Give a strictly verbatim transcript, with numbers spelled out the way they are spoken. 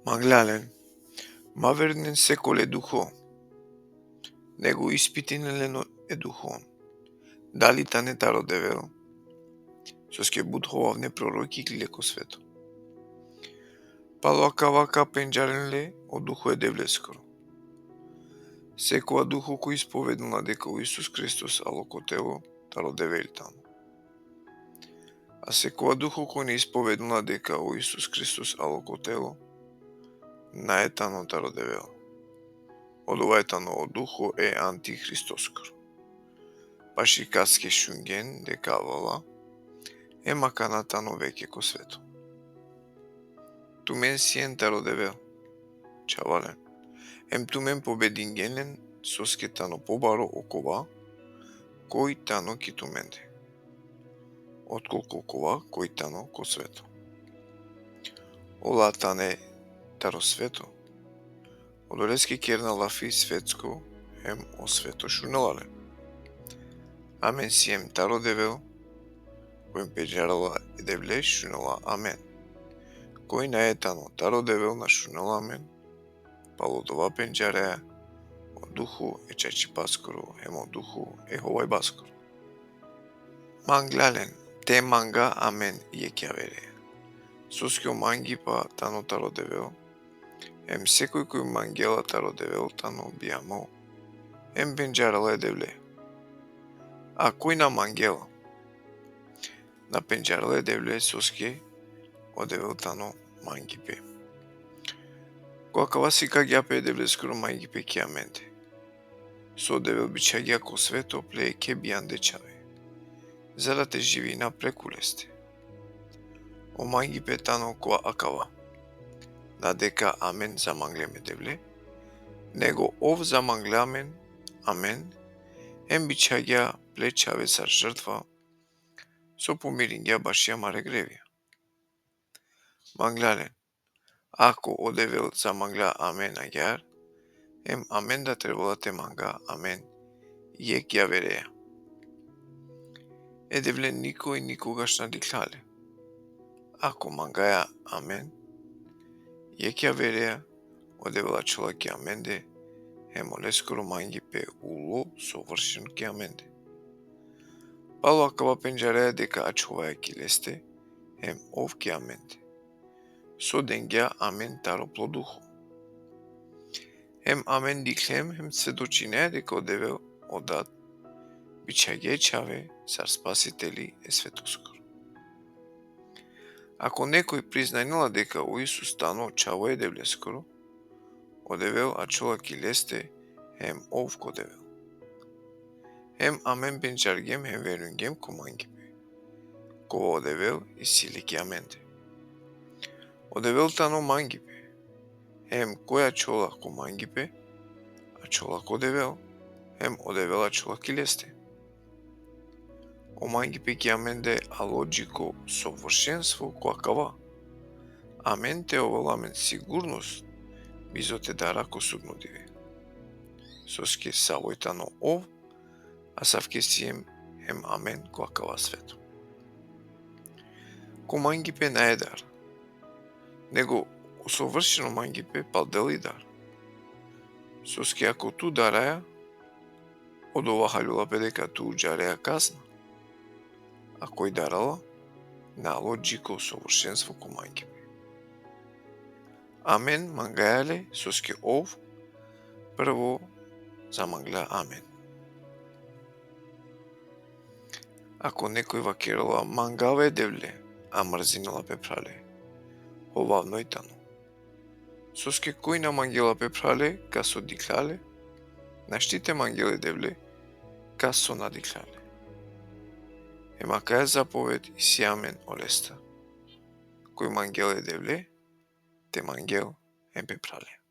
Manglalen, ma verujnen sekole duho, nego ispitinen len e duhon, dali tane taro Devel, soske but hovavne proroki iklile ko sveto. Palo akava ka pendžaren le o Duho e Devleskoro. Sekova duho koj ispovedinela deka o Isus Hristos alo ko telo, taro Devel tano. A sekova duho koj na ispovedinela deka o Isus Hristos alo ko telo, nae tano taro Devel. Odova e tano o duho e antihristoskoro. Paši kaske šungjen deka avela, em akana tano veke ko sveto. Tumen sien taro Devel, čhavalen, em tumen pobedingjen len, soske tano pobaro okova koj tano ki tumende, otkolku okova koj tano ko sveto. Ola tane taro sveto, odoleske kerena lafi svetsko, em o sveto šunela len. Amen siem taro Devel, koj pendžarela e Devle šunela amen. Koj nae tano taro Devel na šunela amen, palo dova pendžareja o duho e čačipaskoro, em o duho e hovajbaskoro. Manglalen, te manga amen jekh javereja. Soske o mangipa tano taro Devel, em sekoj koj mangela taro Devel tano bijamo, em pendžarela e Devle. A koj na mangela, na pendžarela e Devle, soske o Devel tano mangipe. Ko akava sikagja pe e Devleskoro mangipe ki amende, so o Devel bičhagja ko sveto ple jekhe bijande čhave, za da te živina preku leste. O mangipe tano ko akava, na deka amen zamanglem e Devle, nego ov zamanglja amen, amen, em bičhagja ple čhave sar žrtva, so pomiringja baši amare grevija. Manglalen, ako o Devel zamanglja amen agjaar, em amen da trebela te manga amen jekh javereja. E Devle nikoj nikogaš na dikhlja le. Ako mangaja amen jekh javereja, o Devel ačhola ki amende, em oleskoro mangipe ulo sovršeno ki amende. Palo akava pendžareja deka ačhovaja ki leste, em ov ki amende, so dengja amen taro plo duho. Em amen dikhlem, em svedočinea deka o Devel o Dad bičhagja e čhave sar spasiteli e svetoskoro. Ako nekoj priznajnela deka o Isus tano čhavo e Devleskoro, o Devel ačhola ki leste, em ov ko Devel. Em amen pendžargjem em verujngjem ko mangipe, kova o Devel isi le ki amende. O Devel tano mangipe, em koj ačhola ko mangipe, ačhola ko Devel, em o Devel ačhola ki leste. O mangipe ki amende alo dži ko sovršenstvo ko akava, amen te ovel amen sigurnost bizo te dara ko sudno dive. Soske savoj tano ov, asavke siem hem amen ko akava sveto. Ko mangipe nae dar, nego o sovršeno mangipe pal deli dar. Soske ako tu daraja, odova haljula pe deka tu džareja kazna. A koj darala, na alo dži ko sovršenstvo ko mangipe. Amen mangaja le, soske ov prvo zamangla amen. Ako nekoj vakerela mangava e Devle, a mrzinela pe phrale, hovavno i tano. Soske koj na mangela pe phrale, kas so dikhlja le, našti te mangel e Devle, kas so na dikhlja le. Em akaja zapoved isi amen olestar. Koj mangel e Devle, te mangel hem pe phrale.